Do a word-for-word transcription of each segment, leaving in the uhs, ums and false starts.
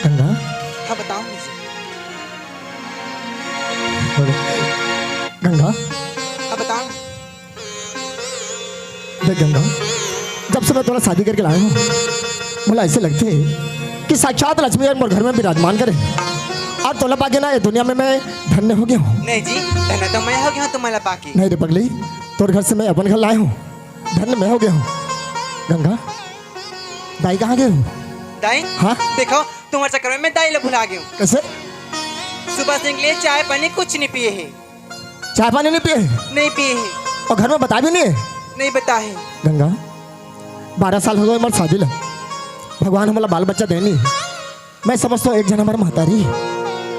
गंगा। हाँ, बताओ मुझे। गंगा। हाँ, बताओ। देख गंगा, जब से मैं तोला शादी करके लाया हूँ, मोला ऐसे लगथे कि साक्षात लक्ष्मी मोर घर में विराजमान करे। अउ तोला पाके ना, ये दुनिया में मैं धन्य हो गया हूँ। नहीं जी, धन्य तो मैं हो गया हूँ तुम्हारा पाके। नहीं रे पगली, तोर घर से मैं अपन घर लाया हूँ, धन्य मैं हो गया हूँ। गंगा, दाई कहाँ गए हो? दाई? हाँ? देखो, तुम्हारे चक्कर में मैं दाई ला भुला गया हूँ। कैसे? सुबह से निकले, चाय पानी कुछ नहीं पिए है। चाय पानी नहीं पिए है? नहीं पिए है। अउ घर में बताय भी नहीं है? नहीं बताय है। गंगा, बारह साल हो गए हमर शादी ला, भगवान हमला बाल बच्चा दे नहीं। मैं समझता हूँ एक जन हमर महतारी हे,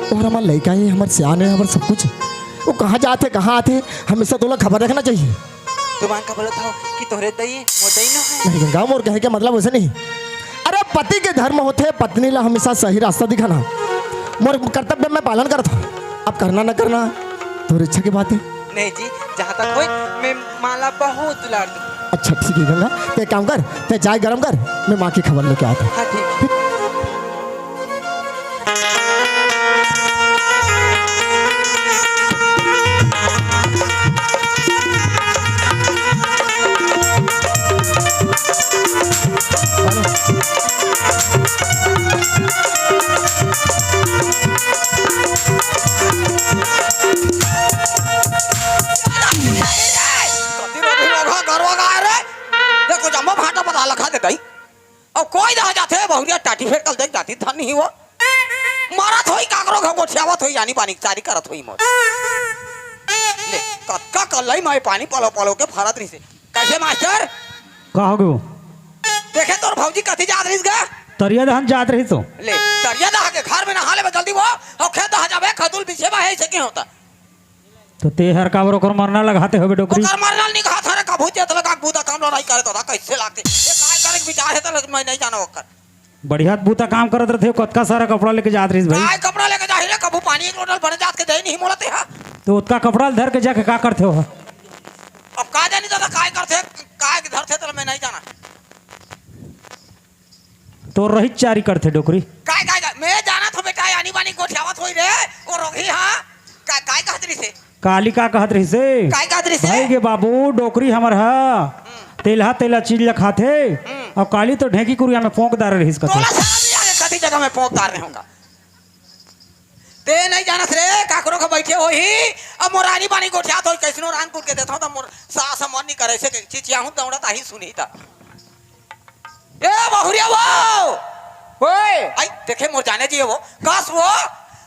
अउ हमर लइका हे, हमर सियान हे, हमर सब कुछ। वो कहाँ जात हे, कहाँ आत हे, हमेशा तोला खबर रखना चाहिए। तुमन का बोलत हव कि तोहरे दई, मोर दई न है। नहीं गंगा, मोर कहे के मतलब वैसे नहीं। अरे पति के धर्म होथे पत्नी ला हमेशा सही रास्ता दिखाना। मोर कर्तव्य मैं पालन करत हूँ। अब करना न करना तोर इच्छा की बात है। नहीं जी, जहाँ तक होय मैं माँ ला बहुत दुलार दूँ। अच्छा ठीक है गंगा, ते काम कर, ते चाय गरम कर, मैं माँ की खबर लेके आता हूँ। हाँ ठीक है। कति रोगही रोगहा गरवा गाय रे। देखो जम्मो भांटा पता लखा दे दई। अउ कोई दहा जाथे बहुरिया टाटी फेर कल देख जाती धन नहीं वो। मारत होई काकरो घर गोठियावत होई यानी बानी चारी करत होई मोर। ले कतका कल्लई माई पानी पलो पलो के फरत रहिसे। कैसे मास्टर? का हो गयो? देखे तोर भौजी कथी जात रहिस गा? तरिया दहन जात रहिस तो। ले तरिया दहा के घर में नहा लेबे जल्दी वो। अउ खेत दहा जाबे खतुल बिछे बा है इसे के होता। तो ते हर काबर ओकर मरना लगाते होबे डोकरी? ओकर मरना निघात हरे कभू चेत लगा बूता काम लड़ाई करे तो कैसे लागते। ये काय करे के विचार है तो मैं नहीं जाना ओकर। बढ़िया बूता काम करत रथे, कतका सारा कपड़ा लेके जात रहिस भाई। काय कपड़ा लेके जाही रे, कभू पानी एक लोटा बने जात के दे नहीं मोला ते हा। तो ओतका कपड़ा ल धर के जाके का करथे हो? अब का जानी दादा काय करथे, काय धरथे तो मैं नहीं जाना। तो रहित चारी करथे डोकरी। काय, काय, काय? मैं जानत हूँ बेटा, आनी बानी गोठियावत होई रे, वो रोगही हाँ। का, काय कहत रहिसे? काली का कहत रहिसे? काय कहत रहिसे? भाई गे बाबू, डोकरी हमर हा। हम्म। तेलहा तेला चीज ल खाथे। हम्म। अउ काली तो ढेंकी कुरिया में पोंक डारे रहिस कथे। तोला साला भी आगे कथी जगह में पोंक डारे होंगा। ते नहीं जानस रे, काकरो के बैठे होही, अब मोर आनी बानी गोठियात होई, कैसनो रान कुट के देथो, त मोर सास मन नहीं करे से, चिचिया हूँ, दौड़त आही सुनी त। ए बहुरिया वो। ओए। आई देखे मोर जाने जी वो। कस वो।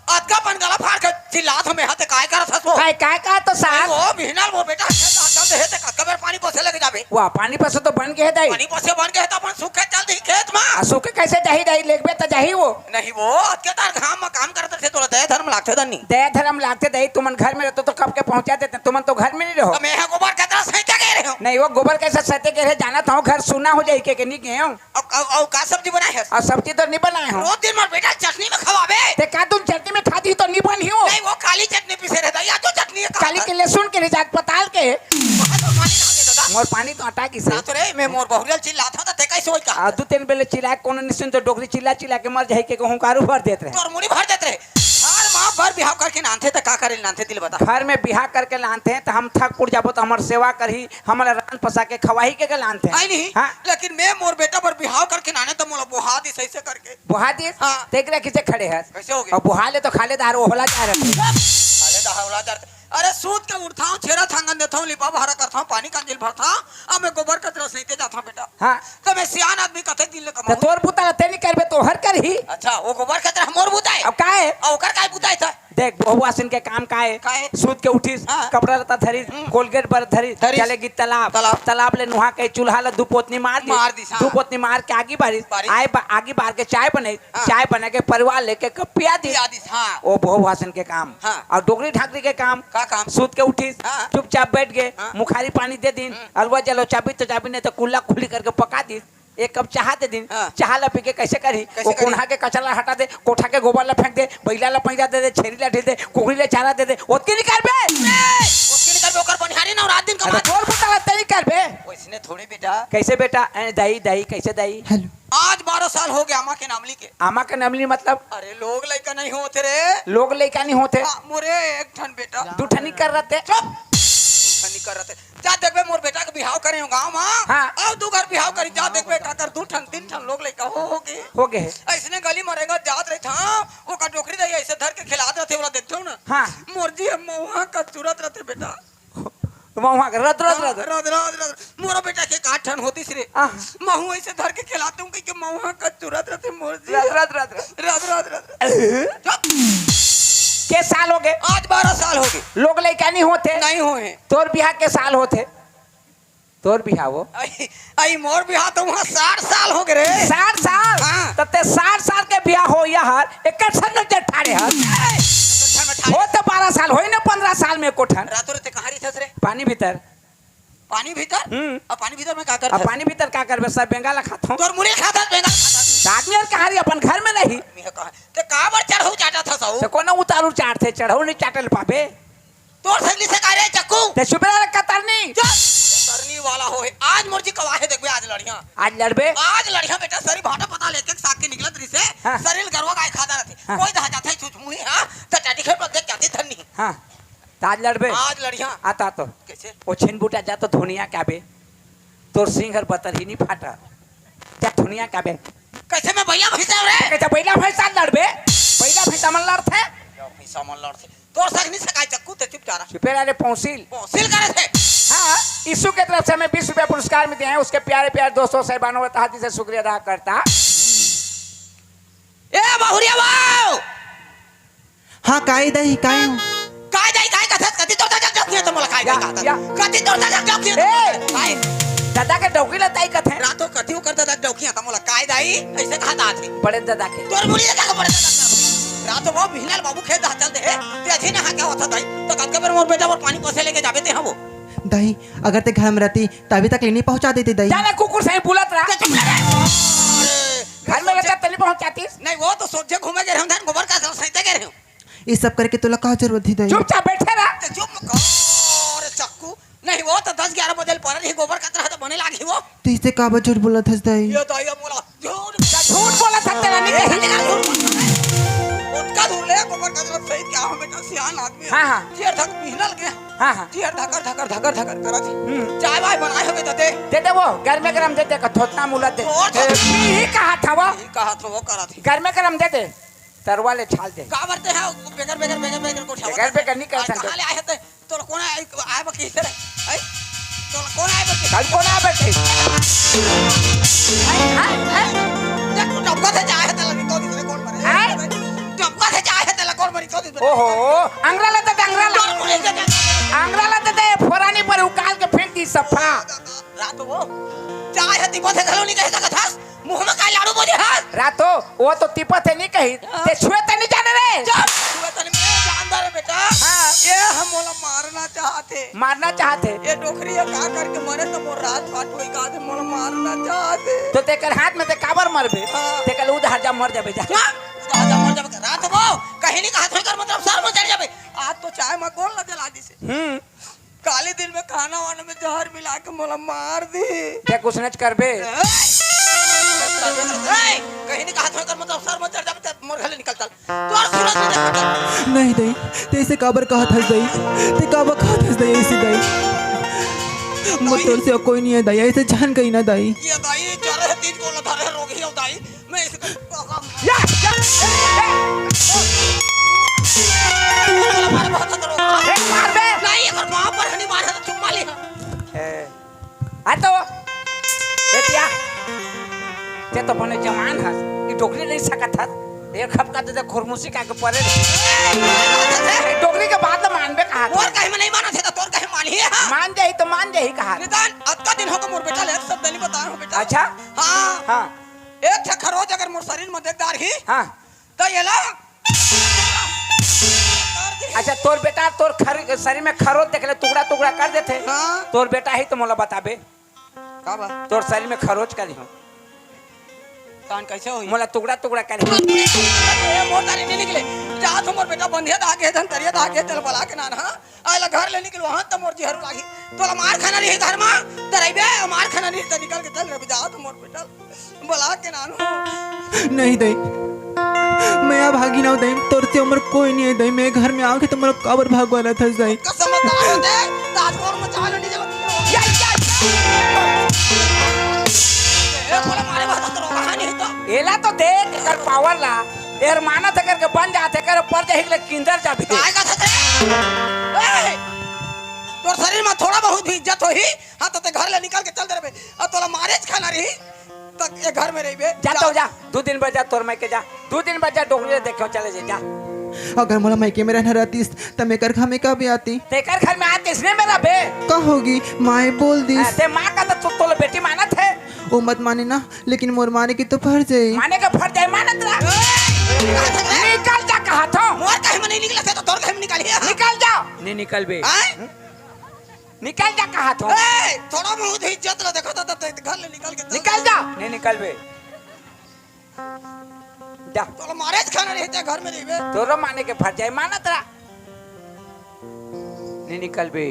अतका पन गला फाड़ के चिल्लात हमें हते काय करत हस वो। काय, काय का तो साहब? वो बिहनल वो बेटा हते तो हते हे ते कतका बेर पानी पसे लगे जाबे। वाह, पानी पसे तो बन के हे दाई। पानी पसे बन के हे तो अपन सूखे चल दी खेत मा। आ सूखे कैसे जाही दाई, लेगबे तो जाही वो। नहीं वो अतके तार घाम मा काम करत थे तोला दया धर्म लागथे दन्नी। दया धर्म लागथे दाई, तुमन घर में रहते तो कब के पहुंचा देते, तुमन तो घर में नहीं रहो। तो मैं यहाँ गोबर कचरा सहित गए रहे हूँ। नहीं वो गोबर कैसे सहित गए रहे, जाना था घर सुना हो जाए के, के नहीं गए हूँ। अउ, अउ, अउ का सब्जी बनाए हस? अउ सब्जी तो नहीं बनाए हूँ। रोज दिन मोर बेटा चटनी में खवाबे। ते का तुम चटनी में खाती तो नहीं बनी हो? नहीं, वो काली चटनी पीसे रहता, या तो चटनी है काली के लहसुन के नहीं जात पताल के। वहाँ तो पानी ना दे दादा। मोर पानी तो अटा की से। रात रे, मैं मोर बहुरियल चिल्ला था, ते कैसे होई का? आ, दू तीन बेले चिल्लाए, कोनो नहीं सुन तो डोकरी चिल्ला चिल्ला के मर जाए के हुंकारू भर देत रहे। तोर मुड़ी भर देत रहे। हर माँ भर बिहाव करके नानथे त का करे नानथे दिल बता। घर में बिहाव करके लानथे त हम थक उठ जाबो त हमर सेवा करही, हमला रांध पसा के खवाही के, के लानथे। आई नहीं? हाँ। लेकिन मैं मोर बेटा बर बिहाव करके नाने त मोला बोहा दिस ऐसे करके। बोहा दिस? हाँ। देख रे किसे खड़े हस। कैसे हो गए? अउ बोहा ले तो खाले दार ओहला जा रहे। खाले दार ओहला जा रहे। अरे सूत के उठथाव, छेरा थांगन देथाव, लिपा बहारा करथाव, पानी कांजिल भरथाव, अब मैं गोबर कचरा सहिते जाथाव बेटा। हाँ। त मैं सियान आदमी कथे दिन ले त कमाऊं। तोर बुता ला ते नहीं करबे, तोहर करही। अच्छा, वो गोबर कचरा मोर बुता है? अब का है? अउ ओकर काय बुता है था? देख, बहुआसिन के काम का है? का है? सूत के उठिस, हाँ। कपड़ा लता धरिस, हम्म। कोलगेट बर धरिस, धरिस। चले गिस तालाब। तालाब। तालाब ले नुहा के चूल्हा ला दू पोतनी मार दिस। मार दिस, हाँ। दू पोतनी मार के आगी बारिस। बारिस। आय बा-, आगी बार के चाय बने, हाँ। चाय बना के परिवार लेके कप पिया दिस। पिया दिस, हाँ। ओ बहुआसिन के काम। हाँ। अउ डोकरी ढाकरी के काम? का काम? सूत के उठिस, हाँ। चुपचाप बैठ गे, हाँ। मुखारी पानी दे दिन, हम्म। अलवा जलो चाबी तो चाबी नहीं तो कुल्ला खुली करके पका दिस। एक कप चाहा दे दिन, हाँ। चाहा ला पी के कैसे करही? कैसे वो करही? कोन्हा के कचरा ला हटा दे, कोठा के गोबर ला फेंक दे, बैला ला पैरा दे दे, छेरी ला ढील दे, कुकरी ला चारा दे दे, ओतके नहीं करबे? ओतके नहीं करबे? ओकर बनिहारी नवरात दिन अरे कमाथे। तोर बुता ला तैं करबे। वैसने थोड़े बेटा। कैसे बेटा? ए, दाई, दाई, कैसे दाई? हेलो। आज बारह साल हो गया आमा के नामली के। आमा के नामली मतलब? अरे लोग लइका नहीं होत रे। लोग लइका नहीं होत हे। हाँ, मोरे एक ठन बेटा। दू ठनी कर रहते। चुप। दू ठनी कर रहते। जा देखबे मोर बेटा के बिहाव करे हो गाँव मा। हाँ। अउ दू घर बिहाव करी, जा देखबे काकर दू ठन तीन ठन लोग लइका हो, हो गे। हो गे। अइसने गली मा रेंगत जात रहिथे, हाँ, ओकर डोकरी दाई अइसे धर के खिलात रहिथे, ओला देखथव ना। हाँ। मोर जी, मउहा कचुरत रहिथे बेटा। मउहा के रद, रद, हाँ, रद। रद, रद, रद। मोरो बेटा के का ठन होतिस रे। हाँ। महूँ अइसे धर के खिलात हूँ, कहिके मउहा कचुरत रहिथे मोर जी। रद, रद, रद, रद। रद, रद, रद। अरे? चुप। के साल हो गे? आज बारह साल हो गे। लोग लइका नहीं होत हे। नहीं होए। तोर बिहाव के साल होत हे? तोर बिहाव वो? अई, अई मोर बिहाव तो वहाँ साठ साल हो गे रे। साठ साल? हाँ। त तैं साठ साल के बिहाव हो यार, एकर संग जे ठाड़े हस। ए, तो ठन में ठाड़े। हो तो बारह साल, होई ना पन्द्रह साल में एको ठन। रातों रे तैं कहाँ रहिथस रे? पानी भीतर। पानी भीतर? हम्म। अब पानी भीतर में का करथस? अब पानी भीतर का करबे? सब बेंगा ला खाथों। तोर मुड़ी खाथस, बेंगा ला खाथस। आदमी अउ कहाँ रही, अपन घर में रही। आदमी ह कहाँ? तैं काबर चढ़ऊ चाटथस हो? तैं कोनो उतारू चाटथे, चढ़ऊ नहीं चाटे ल पाबे। तोर सगली से का रे चक्कू? तैं चुप रह रे कतरनी। चुप। कतरनी वाला हो हे। आज मोर जी कवाहे देखबे, आज लड़िया। आज लड़बे? आज लड़िया बेटा, सरी भाटा पता लेके साग के निकलत रहिसे। हाँ। सरी ल गरवा गाय खाता रहिथे। हाँ। कोई दहा जाथे छुछ मुही, हाँ, त टाटी खेत पर देख जाथे धन्नी। हाँ। त आज लड़बे? आज लड़िया। आता तो। कैसे? ओ छिन बूटा जा तो धुनिया काबे। तोर सिंग हर बतरही नहीं फाटा। जा धुनिया काबे। कैसे मैं बइला भैंसा रे? कैसे बइला भैंसा लड़बे? बइला भैंसा मन लड़थे? बइला भैंसा मन लड़थे। तोर संग नहीं सकाय चक्कू, तैं चुप जा रहा। चुपे रह रे पौसिल। पौसिल करे थे। हाँ, यीशु के तरफ से हमें बीस रुपया पुरस्कार में दिए हैं, उसके प्यारे प्यारे दोस्तों साहिबानों का तहे दिल से शुक्रिया अदा करता। ए बहुरिया बाऊ! हाँ, काय दाई, काय हो? काय दाई, काय कथस? कति तोर ददा डौकी हे त मोला काय दाई या, कहत? या। कति तोर ददा डौकी हे त ए! मोला काय? ददा के डौकी ला दाई कथे। रातों कति ओकर ददा डौकी हे त मोला काय दाई? अइसे कहत आथे। बड़े ददा के। तोर मुड़ी ददा के बड़े ददा के। रातों वो बिहनल बाबू खेत दहा चल दे हे। तैं अझी नहा के आवत हस दाई। त कतका बेर मोर बेटा मोर पानी पसे लेके जाबे तैं हा वो। दाई, अगर तैं घर में रहती, तभी तक ले नहीं पहुंचा देती दाई। जा ना कुकुर सही बुलत रहा। तैं चुप रह रे। अरे, घर में रहता तैं नहीं पहुंचातीस। नहीं, वो तो सोझे घूमे गे रहे हूँ, धन गोबर का सहिते गे रहे हूँ। ये सब करके तोला का जरूरत थी दाई? चुपचाप बैठे रह। ते चुप कर, अरे चक्कू। नहीं, वो तो दस ग्यारह बजे पड़े रही, गोबर कचरा तो बने लागी वो। तो इसे काबर झूठ बोलत हस दाई? ये दाई अब बोला, झूठ। क्या झूठ बोलत हस तेला नहीं कही? ओतका दूर ले गोबर कचरा सहित क्या हो बेटा, सियान आदमी हो। हाँ, हाँ। जेर धक मिहनल के। हाँ, हाँ। जेर धकर, धकर, धकर, धकर करत ही। हम्म। चाय वाय बनाए होगे तो दे। दे दे वो, गरमे गरम दे दे, का थोथना मुला दे। और ए, यही कहा था वो। यही कहा था वो करत ही। गरमे गरम दे दे। तरवा ले छाल दे। का बरते है? बेगर, बेगर, बेगर, बेगर गोठिया बेगर, बरते। बेगर नहीं करत आज हन। कहाँ ले आए हते? तोला कोन आए, आए बकी इधर है? हैं? तोला कोन आए बकी? कल कोन आए बकी? हैं? हैं? हैं? देख, तू डबका से जाए है, तेला निको दिस रे, कोन मरे? हैं? डबका से जाए है, तेला कोन मरे, निको दिस रे? ओहो, अंगरा लेते, अंगरा ला। कोन मरे, देख, देख। अंगरा लेते, फोरानी पर उकाल के फेंक दी सफा। रात वो चाय ह तिपत हे घलो नहीं कह सकत हस, मुंह में काय लाड़ू बोजे हस? रातो, वो तो तिपत हे नहीं कही, हाँ। ते छुए ते नहीं जाने रे। चुप, छुए ते नहीं, मैं जानदार है बेटा। हाँ। ये हम मोला मारना चाहते। मारना चाहते। ये डोकरी ह का करके मरे तो मोर राज पाट होई का दे, मोला मारना चाहते। तो तेकर हाथ में ते काबर मरबे? हाँ। तेकर उधार जा मर जाबे जा। चुप, उधार जा मर जाबे। रात वो कहीं नहीं कहा था कर मतलब सर में चढ़ जाबे। आज तो चाय में गोल न जला दिसे। हम्म। काली दिन में खाना वाना में जहर मिला के मोला मार दी। ते कुछ नच करबे। ए? ए, कहीं नहीं कहा था कर मतलब सर में चढ़ जाबे ते मोर घर ले निकल चल। तोर सूरत नहीं देखो चल। नहीं दाई, ते ऐसे काबर कहत हस दाई? ते काबर कहत हस दाई ऐसे दाई? मोर तोर से कोई नहीं है दाई, ऐसे जान गई ना दाई। ये दाई, चले है तीन को लथा रहे रोगी हो दाई। मैं इसको या, या, ए, ए, ए। मार बे। नहीं, अगर वहाँ पर हनी मारे तो चुम्मा ले। ए, आ तो, बेटिया, ते तो बने जवान हस, ये डोकरी नहीं सकत हस, एक खपका दे दे खुरमुसी का के परे। ए, डोकरी के बात तो मानबे कहा। तोर कहीं में नहीं माना थे तो तोर कहीं मानी है, हाँ? मान जाही तो मान जाही कहा। निदान, अतका दिन हो तो मोर बेटा ले, सब दली बता रहा हूँ बेटा। अच्छा? हाँ। हाँ। एक ठे खरोच अगर मोर शरीर में देख डारही, हाँ। त एला अच्छा, तोर बेटा तोर खर-, शरीर में खरोच देख ले, टुकड़ा टुकड़ा कर देथे। हाँ। तोर बेटा ही तो मोला बताबे। का बा? तोर शरीर में खरोच करी हो। तान कैसे होई? मोला टुकड़ा टुकड़ा करी। ए, मोर दारी नहीं निकले। जात हो मोर बेटा, बंधिया धागे, धनतरिया धागे, तेला बला के नान हा। आय ला घर ले निकलवा हा, त मोर जिहर लागी। तोला मार खाना रही घर मा, त रहिबे, मार खाना रही, त निकल के चल रहिबे, जात हो मोर बेटा। बला के नानू। नहीं दई, मैं अभागिन हंव दई, तोर से उमर कोई नहीं है दई, मैं घर में आके तो मोला काबर भगवाना थस दई। का समझदार होते, राजकोट में चाय लेने चलो। या, या, या। ए, बोला मारे बात तो रोका नहीं तो। एला तो देख, एकर पावर ला, एर मानत हे करके बन जात हे, कर पर जाही ले किंदर जाबे। काय का थते? ए, तोर शरीर में थोड़ा बहुत भी इज्जत होही, हाँ, तो ते घर ले निकल के चल दे रे बे। अब तोला मारे खाना रही। तक ए घर में रहिबे। जा जा। तो जा, दू दिन बर जा तोर मायके जा, दू दिन बर जा, डोकरी ल देखे चले जा, जा। अगर मोला मायके में रहना रहतिस, त मैं एकर घर में कभी आती? तेकर घर में आतिस ने मेरा बे। का होगी, माय बोल दिस। आ, ते माँ का तो तू तोला बेटी मानत हे। ओ मत माने ना, लेकिन मोर माने की तो फर्ज हे। माने का फर्ज हे, मानत रहा। निकल जा कहा था। मोर कहे में नहीं निकला थे तो तोर कहे में निकाली। निकल जा। नहीं निकल बे। आय? निकल जा कहा था। ए, थोड़ा बहुत इज्जत ला देखा था, तो घर ले निकल के चल निकल जा। नहीं निकल बे। जा। तोला मारे खाना रही ते घर में रहिबे। तोरो माने के फट जाए, मानत रहा। नहीं निकल बे।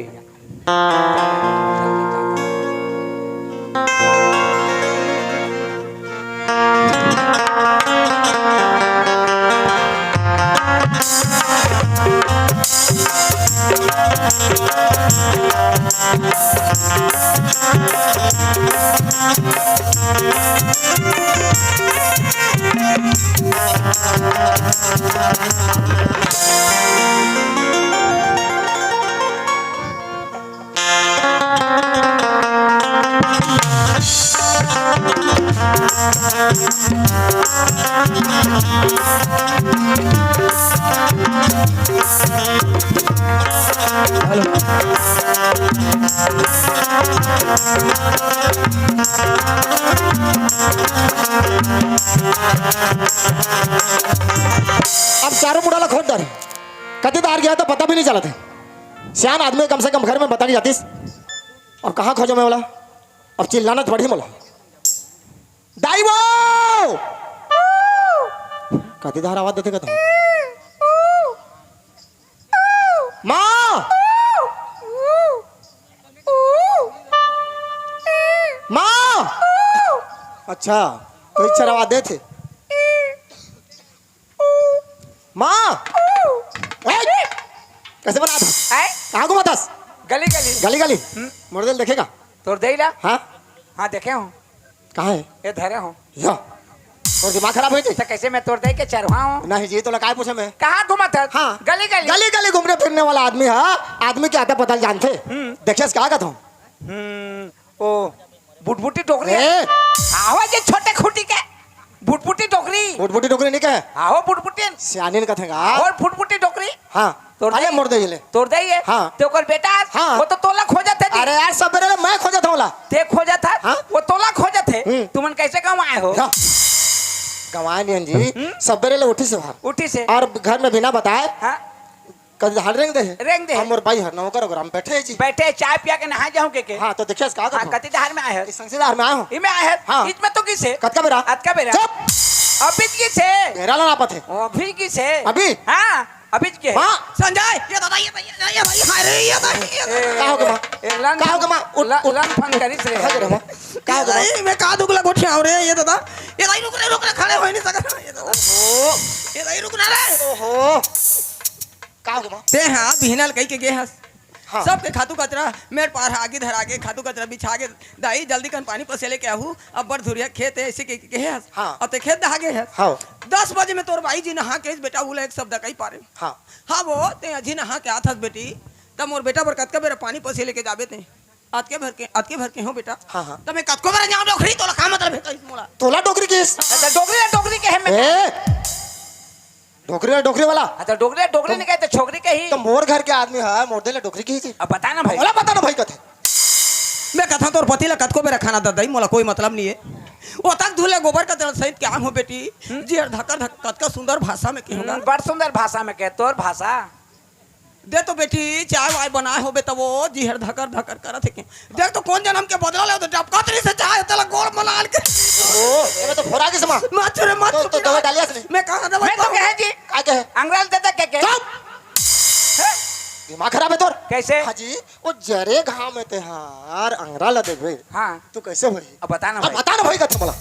अब चारों मुड़ा ला खोज डर। कति दार गया तो पता भी नहीं चलत हे। सियान आदमी कम से कम घर में बता के जातिस। अब कहाँ खोजों मैं बोला? अब चिल्लाना तो पड़ी मोला। दाई वो! कति दार आवाज देथे कथा? माँ! माँ! अच्छा, तो इच्छा आवाज देथे। माँ! ए! कैसे बना था? आय? कहाँ घुमाथस? गली गली। गली गली? हम्म। मोर देल देखेगा? तोर देई ला? हाँ? हाँ, देखे हूँ। कहाँ है? ये धरे हूँ। या। तोर दिमाग खराब होइस? तो कैसे मैं तोर देई के चरवाहा हूँ? नहीं जी, तोला काय पूछे मैं? कहाँ घुमाथस? हाँ। गली गली। गली गली घूमने फिरने वाला आदमी है, आदमी के आता पता जानथे। हम्म। देखे से कहा कहता हूँ? हम्म, ओ, बुटबुटी डोकरी। ए! आवा जे छोटे खूंटी के। बुटबुटी डोकरी। बुटबुटी डोकरी नहीं कहे? आहो, बुटबुटी। सियानी ने कथेगा। और बुटबुटी डोकरी। हाँ। तोर अरे दई। मोर दई ले। तोर दई हे। हाँ। ते ओकर बेटा हे। हाँ। वो तो तोला खोजत हे जी। अरे यार, सबेरे ले मैं खोजत हूँ ला। ते खोजत हे? हाँ। वो तोला खोजत हे। हम्म। तुमन कैसे गंवाए हो? हाँ। गंवाए नहीं जी। हम्म। सबेरे ले उठिस हे। उठिस हे। और घर में बिना बताए। हाँ। कति डहर रेंग दे हे? रेंग दे हे। अब मोर बाई हर नौकर ओकरा में बैठे हे जी। बैठे हे, चाय पिया के नहा जाहूं के के। हाँ, तो देखिए, का हाँ, करत हूँ? कति डहर में आए हे? इस संगीत डहर में आए हूँ। इमे आए हे? हाँ। इच में तो गिस हे? कतका बेरा? अतका बेरा। चुप! अभी गिस हे। बेरा ला नापत हे। अभी गिस हे। अभी? हाँ, अभी के। माँ! संजय, ये दादा, ये भाई, ये भाई, हाय रे, ये भाई, ये ए, का हो गे माँ? ए, लन का हो गे माँ? उठ, ल-, उठ। लन फन करिस रे। का हो गे माँ? का हो गे माँ? ये भाई, मैं का दुख ला गोठियाव रे, ये दादा। ये भाई, रुक रे, रुक रे, खड़े होए नहीं सकत। ये दादा। ओहो। ये भाई, रुक ना रे। ओहो। का हो गे माँ? ते हाँ, बिहना ल कहि के गे हस। हाँ। सबके खातू कचरा, मेड़ पार आगी धरा के, खातू कचरा बिछा के, दाई, जल्दी कन पानी पसे लेके आहू, अब्बड़ धुरिया खेत हे, अइसे कहि के गे हस। हाँ। अब ते खेत डहा गे हस। हाँ। दस बजे में तोर बाई जी नहा के आइस बेटा, उला एक शब्द कहि पारे। हाँ। हाँ वो, ते अझी नहा के आत हस बेटी, त मोर बेटा बर कतका बेरा पानी पसे लेके जाबे ते? अतके भर के, अतके भर के हो बेटा। हाँ, हाँ। त मैं कतको बेरा जाऊँ डोकरी, तोला का मतलब हे कहिस मोला? तोला डोकरी किस? अच्छा, डोकरी ला डोकरी कहे मैं। ए! डोकरी ला डोकरी वाला। हाँ, तो डोकरी ला डोकरी तो नहीं कहे, तो छोकरी कही। तो मोर घर के आदमी हे, मोर दे ला डोकरी कही जी। अब बता ना भाई। मोला बता ना भाई कथे। मैं कथा तोर पति ला कतको बेरा खाना दे दई, मोला कोई मतलब नहीं हे। ओ तक धुले गोबर का तेल सहित क्या हो बेटी? हम्म? जी हर धकर धक, कतका सुंदर भाषा में कहूँगा। हम्म, बड़ सुंदर भाषा में कहे, तोर भाषा। दे तो बेटी, चाय वाय बनाए होबे त वो जी हर धकर धकर करत हे के। देख तो कोन जनम के बदला ले, तो डबका तरी से चाय तेला गोड़ मलाल के। ओ, एमे तो फोरा के समा। मत रे, मत तो, तो दवाई डालिया से नहीं? मैं कहाँ दवाई मैं तो डालूं? कहे जी। का कहे? अंगरा ल देते के के? चुप! हैं? दिमाग खराब हे तोर? कैसे? हाँ जी, वो जरे घाम में ते हार अंगरा ला देबे। हाँ। तू कैसे होही? अब बता ना अब भाई। बता ना भाई, कथे मोला।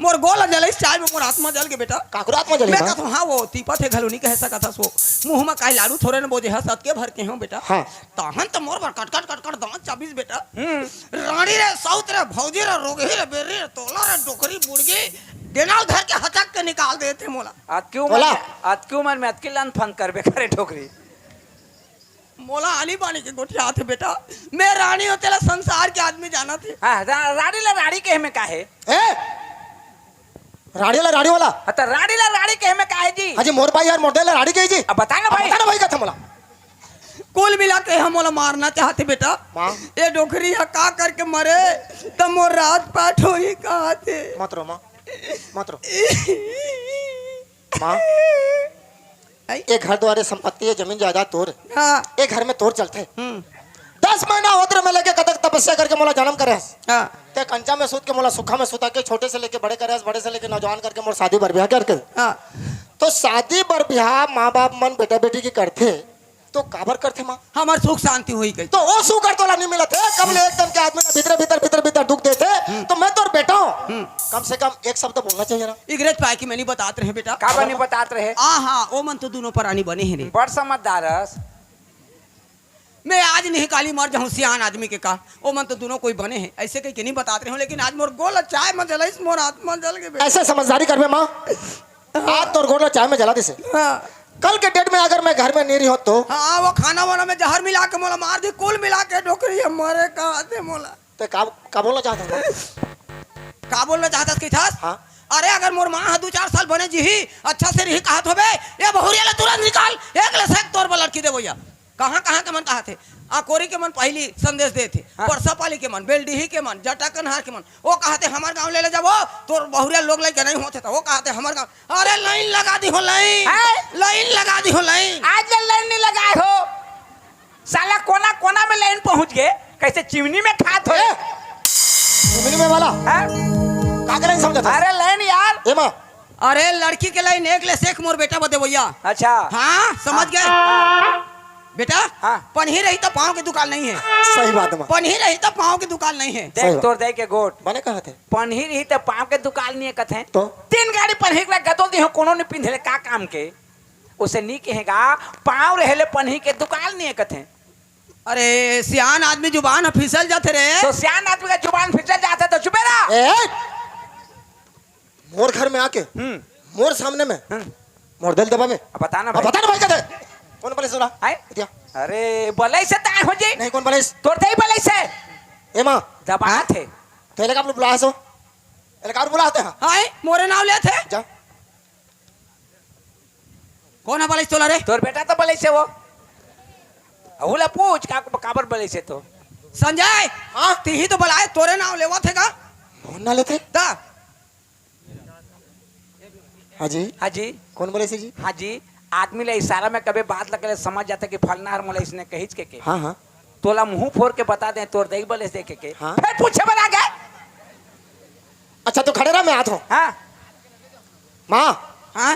मोर गोला जलइस, चाय में मोर आत्मा जल गे बेटा। काकरो आत्मा जलही मैं माँ? कथों, हाँ, वो तीपा थे घलो नहीं कह सकत हस वो। मुंह में काई लाड़ू थोरे न बोजे हस, अतके भर के हो बेटा। हाँ। तहन तो मोर बर कटकट कटकट दांत चाबिस बेटा। हम्म। रानी रे, सौत रे, भौजी रे, रोगही रे, बेर्री रे, तोला रे, डोकरी, बुड़गी, डेनाल धर के हचक के निकाल देथे मोला। अतकी उमर तोला? में, अतकी उमर में अतकी लंद फंद करबे करे डोकरी। मोला आनी बानी के गोठियाथे बेटा। मैं रानी हों तेला संसार के आदमी जानथे। हाँ, रा-, रानी ला रानी कहे में का हे? ए? रानी ला रानी वाला? हाँ, तो रानी ला रानी कहे में का हे जी? हाँ जी, मोर भाई यार, मोर दे ला रानी कही जी। अब बता ना अब भाई। बता ना भाई, कथे मोला। कुल मिला के हम मोला मारना चाहथे बेटा। माँ। ये डोकरी ह का करके मरे, त मोर राज पाठ होही कहाथे। मत रो माँ, मत रो। माँ, आई? ये घर द्वारे संपत्ति, ये जमीन जायदाद तोर। हाँ। ये घर में तोर चलथे। हम्म। दस महीना होत रहे मैं लेके कतक तपस्या करके मोला जन्म करे हस। हाँ। ते कंचा में सूत के मोला सुखा में सुता के छोटे से लेके बड़े करे हस, बड़े से लेके नौजवान करके मोर शादी बर ब्याह करके। हाँ। तो शादी बर ब्याह माँ बाप मन बेटा बेटी की करथे, तो काबर करथे माँ? हमर सुख शांति होही कही। तो वो सुख अगर तोला नहीं मिलत हे, कब ले एक दन के आदमी ला भीतरे भीतर, भीतर भीतर दुख देथे, हम्म। तो मैं तोर बेटा हूँ। हम्म। कम से कम एक शब्द बोलना चाहिए ना। इगरेज पाए कि मैं नहीं बतात रहे बेटा। काबर नहीं बतात रहे? आ हाँ, ओ मन तो दोनों परानी बने हे रे। बड़ समझदार हस। मैं आज नहीं काली मर जाहूँ सियान आदमी के का, ओ मन तो दोनों कोई बने हे, ऐसे कही के नहीं बतात रहे हूँ, लेकिन आज मोर गोला चाय में जलइस, मोर आत्मा जल गे बेटा। ऐसे समझदारी करबे माँ? आज तोर गोला चाय में जला दिसे। हाँ। कल के डेट में अगर मैं घर में नहीं रही होत तो? हाँ, वो खाना वाना में जहर मिला के मोला मार दी, कुल मिला के डोकरी ह मरे कहाथे मोला। ते का, का बोलना चाहत हस? का बोलना चाहत हस कहिथस? हाँ। अरे अगर मोर माँ ह दू चार साल बने जीही, अच्छा से रही कहत होबे, ये बहुरिया ला तुरंत निकाल, एक ले सेक तोर बर लड़की देबो या। कहाँ कहाँ के मन कहाथे? अकोरी के मन पहिली संदेश देथे, हाँ। परसापाली के मन, बेलडीही के मन, जटाकनहार के मन, वो कहाथे हमर गाँव ले ले जाबो, तोर बहुरिया लोग लइके नहीं होथे त वो कहाथे हमर गाँव। अरे लाइन लगा दी हो लाइन। हैं? लाइन लगा दी हो लाइन। आज ले लाइन नहीं लगाए हो। साला कोना कोना में लाइन पहुंच गे, कैसे चिमनी में खात हो। ए, चिमनी में वाला? हैं? का के लाइन समझत हस? अरे लाइन यार। ए माँ। अरे लड़की के लाइन एक ले सेक मोर बेटा बदे भैया। अच्छा। हाँ, समझ गए? हाँ। बेटा, हाँ। पनही रही त पाँव के दुकाल नहीं हे। सही बात हे माँ। पनही रही त पाँव के दुकाल नहीं हे। सही देख बात। तोर दाई के गोठ। बने कहाथे। पनही रही त पाँव के दुकाल नहीं हे कथे। तो? तीन गाड़ी पनही के ला गदो दिहो, कोनो नहीं पिंधे ले का काम के। उसे नहीं कहेगा, पाँव रहे ले पनही के दुकाल नहीं हे कथे। अरे, सियान आदमी जुबान ह फिसल जाथे रे। तो सियान आदमी का जुबान फिसल जाथे तो चुपे रह। ए, ए! मोर घर में आके, हम्म। मोर सामने में, हम्म। मोर दे ल दबा में। अब बता ना अब भाई। बता ना भाई, कथे। कोन बलइस तोला? हैं? इतिया। अरे, बलइस हे त आय हो जी। नहीं, कोन बलइस? तोर दाई बलइस हे। ए माँ। दबाथे। हाँ? तो एला काबर बुलाए हस? एला काबर बुलाए हस? हाँ, मोरे नाव लेथे। जा। कोन ह बलइस तोला रे? तोर बेटा तो बलइस हे वो। ओला पूछ का, काबर बलइस हे तो। संजय, हाँ? तिही तो बलाए, तोरे नाव लेवत हे का? मोर नाव लेथे? त हाँ जी। हाँ जी। कोन बलइस हे जी? हाँ जी, आदमी ला इशारा में कभी बात लगे ले समझ जाथे कि फलना हर मोला इसने कहिच के, के। हाँ, हाँ। तोला मुंह फोर के बता दे, तोर दाई बलइस हे के, के। हाँ। फिर पूछे बर आ गे। अच्छा, तू खड़े रह, मैं आत हों। हाँ। माँ। हाँ?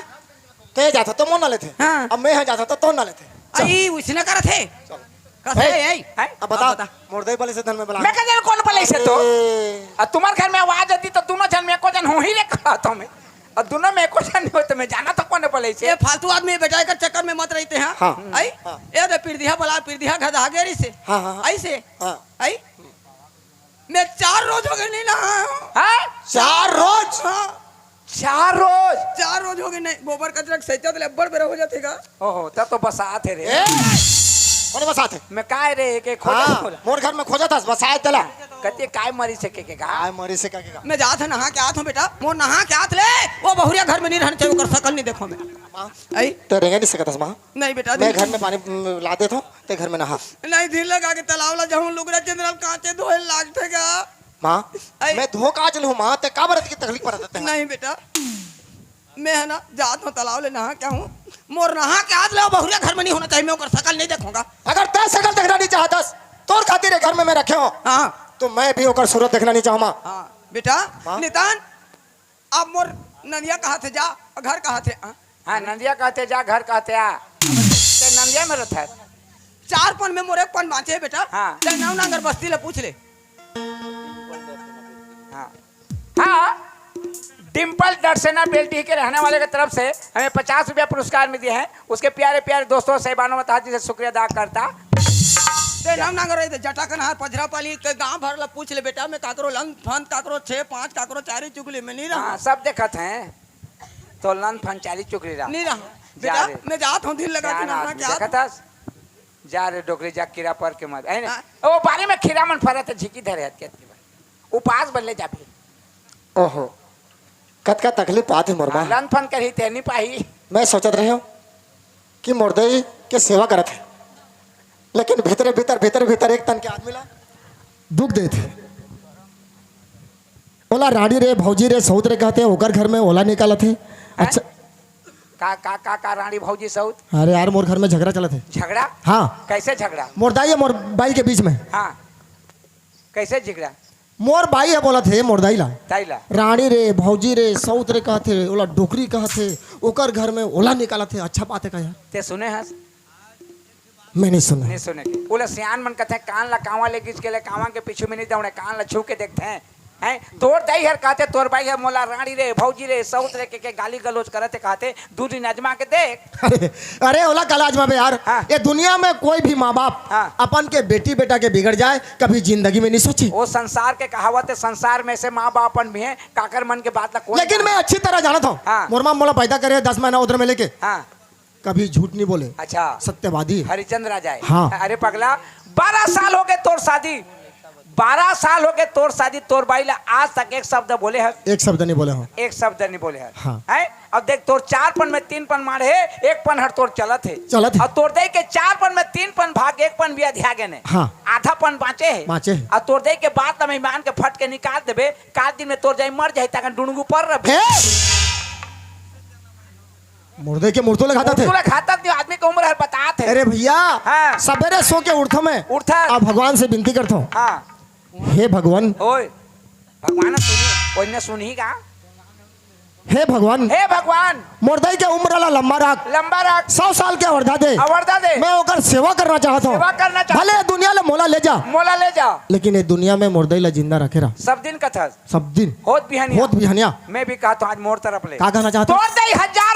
ते जाथा तो मोर नाव लेथे। हाँ। अब मैं हा जाथा तो तोर नाव लेथे। चल। आई, उसने करत हे। चल। कस हे, ए, ए, हैं? अब बता, अब बता। मोर दाई बलइस हे धन में बला। मैं का जानो कोन बलइस हे तो? अरे। अब तुम्हर घर में आवाज आती तो दोनों झन में एको झन होही रे कहत हों मैं। अब दोनों में एको झन नहीं हो तो मैं जानथों कोन बलइस हे। ये फालतू आदमी बेटा एकर चक्कर में मत रहिते हैं। हाँ। आई? हाँ। ए दे पिरदिहा बला, पिरदिहा गधा गेरी से। हाँ, हाँ, हाँ। आई से। हाँ। आई? मैं चार रोज हो गे नहीं नहाए हों। हाँ? चार रोज? हाँ। चार रोज? चार रोज हो गे नहीं, गोबर कचरा के सैचा ले अब्बड़ बेरा हो जाथे गा। ओहो, तब तो बसात हे रे। ए, कोन बसात हे? मैं काय रे, के खोजत हाँ, हों ला। मोर घर में खोजत हस, बसात हे तेला। कथे काय मरिस हे के, के गा? काय मरिस हे के, के गा? मैं जात हों नहा के आत हों बेटा, मोर नहा के आत ले, वो बहुरिया घर में नहीं रहना चाहिए, ओकर सकल नहीं देखों मैं। माँ, आई? तो रेंगे नहीं सकत हस माँ? नहीं बेटा, मैं नहीं। घर में पानी, उम, ला देत हों, ते घर में नहा। नहीं, धीर लगा के तलाव ला जाहूं, लुगरा चंदरा ल कांचे धोए लागथे गा। माँ, आई। मैं धो कांच लूं माँ, ते काबर अतकी तकलीफ परत हे? नहीं बेटा, मैं ह ना जात हों तलाव ले नहा के आहूं। मोर नहा के आत ले बहुरिया घर में नहीं होना चाहिए, मैं ओकर सकल नहीं देखों गा। अगर ते सकल देखना नहीं चाहत हस, तोर खातिर ये घर में मैं रखे हों, हाँ। तो मैं भी ओकर सूरत देखना नहीं चाहूं माँ। हाँ, बेटा, माँ। नितान, अब मोर नंदिया कहाथे जा, घर कहाथे, हाँ? हाँ, नंदिया कहते जा, घर कहते आ। ते नंदिया में रहता है। चार पन में मोर एक पन बाँचे हे बेटा। हाँ। ते नवनांगर बस्ती ले पूछ ले। हाँ। हाँ, डिम्पल डरसेना बेल्टी के रहने वाले की तरफ से हमें पचास रुपया पुरस्कार में दिए हैं। उसके प्यारे प्यारे दोस्तों, साहिबानों, मैं तहे दिल से शुक्रिया अदा करता। ते नवनांगर रही थे, जटा कनहार, पझरा पाली के गांव भर ला पूछ ले बेटा, मैं काकरो लंद फंद, काकरो छे पाँच, काकरो चारी चुगली में नहीं रहा। हाँ, सब देखत हैं। तो लंद फंद चारी चुगली रहा। नहीं रहा। जा बेटा, रे। मैं जात हूँ, दिल लगा के सियान नहा आदमी, के आत देखत हूँ। हस? जा रे डोकरी, जा, कीड़ा पर के मत, है ना? हाँ। ओ, बारी में खीरा मन फरत हे, झिकी धरे हत के। उपास बल्ले जाबे। ओहो, कतका तकलीफ पात हे मोर माँ। लंद फंद करही ते नहीं पाही। मैं सोचत रहे हूँ कि मोर दई के सेवा करत हे, लेकिन भीतरे भीतर, भीतर भीतर एक तन के आदमी ला दुख देत हे। ओला रानी रे, भौजी रे, सौत रे कहत हे, ओकर घर में ओला निकालत हे। अच्छा। का, का, का, का रानी भौजी सौत? अरे यार, मोर घर में झगड़ा चलत हे। झगड़ा? हाँ। कैसे झगड़ा? मोर दाई अउ मोर बाई के बीच में। हाँ। कैसे झगड़ा? मोर बाई ह बोलत हे मोर दाई ला। दाई ला। रानी रे, भौजी रे, सौत रे कहत हे, ओला डोकरी कहत हे, ओकर घर में ओला निकालत हे। अच्छा बात हे का यार? ते सुने हस? मैं नहीं सुना। नहीं सुने के। ओला सियान मन कहते हैं, कान ला कांवा ले गिस के ले, कांवा के पीछू में नहीं दौड़े, कान ला छू के देखते हैं। हैं? तोर दाई हर कहते, तोर बाई हर मोला रानी रे, भौजी रे, सौत रे के, के गाली गलौज करत हे कहते, दू दिन आजमा के देख। अरे, अरे, ओला काला आजमाबे यार। हाँ। ये दुनिया में कोई भी माँ बाप हाँ। अपन के बेटी बेटा के बिगड़ जाए, कभी जिंदगी में नहीं सोची। वो संसार के कहावत हे, संसार में से माँ बाप अपन भी हैं, काकर मन के बात ला कोई लेकिन नहीं। मैं अच्छी तरह जानत हूँ। हाँ। मोर माँ मोला पैदा करे दस महीना उधर में लेके। हाँ। कभी झूठ नहीं बोले। अच्छा। सत्यवादी। हरिचंद राजा है। हाँ। अरे पगला, बारह साल हो गए तोर शादी, बारह साल हो गए तोर शादी, तोर बाई ला आज तक एक शब्द बोले हस? एक शब्द नहीं बोले हूँ। एक शब्द नहीं बोले हस। हाँ। हैं? अब देख, तोर चार पन में तीन पन मार हे, एक पन हर तोर चलत हे। चलत हे। और तोर दई के चार पन में तीन पन भाग, एक पन भी अधिया गए ने। हाँ। आधा पन बाँचे हे। बाँचे हे। और तोर दई के बात ला मैं मान के फट के निकाल देबे, काल दिन में तोर जाई मर जाई, ताकन डुंडगू पर रह हे! मुर्दे के मुर्दो ले खातात हे। मुर्दो ले खातात नहीं, आदमी के उम्र हर बतात हे। अरे भैया, हाँ। सबेरे सो के उठथों मैं। उठथस। अब भगवान से विनती करथों। हाँ। हे भगवान। ओए, भगवान सुनी, ओइने सुनही का? हे भगवान। हे भगवान। मोर दई के उम्र ला लंबा राख। लंबा राख। सौ साल के अवरधा दे। अवरधा दे। मैं ओकर सेवा करना चाहत हूँ। सेवा करना चाहत भले दुनिया ले मोला ले जा। मोला ले जा। लेकिन ये दुनिया में मोर दई ला जिंदा रखे रहा। सब दिन कथस। सब दिन। होत बिहनिया। होत बिहनिया। मैं भी कहत हूँ आज मोर तरफ ले। का कहना चाहत हूँ? तोर दई हजार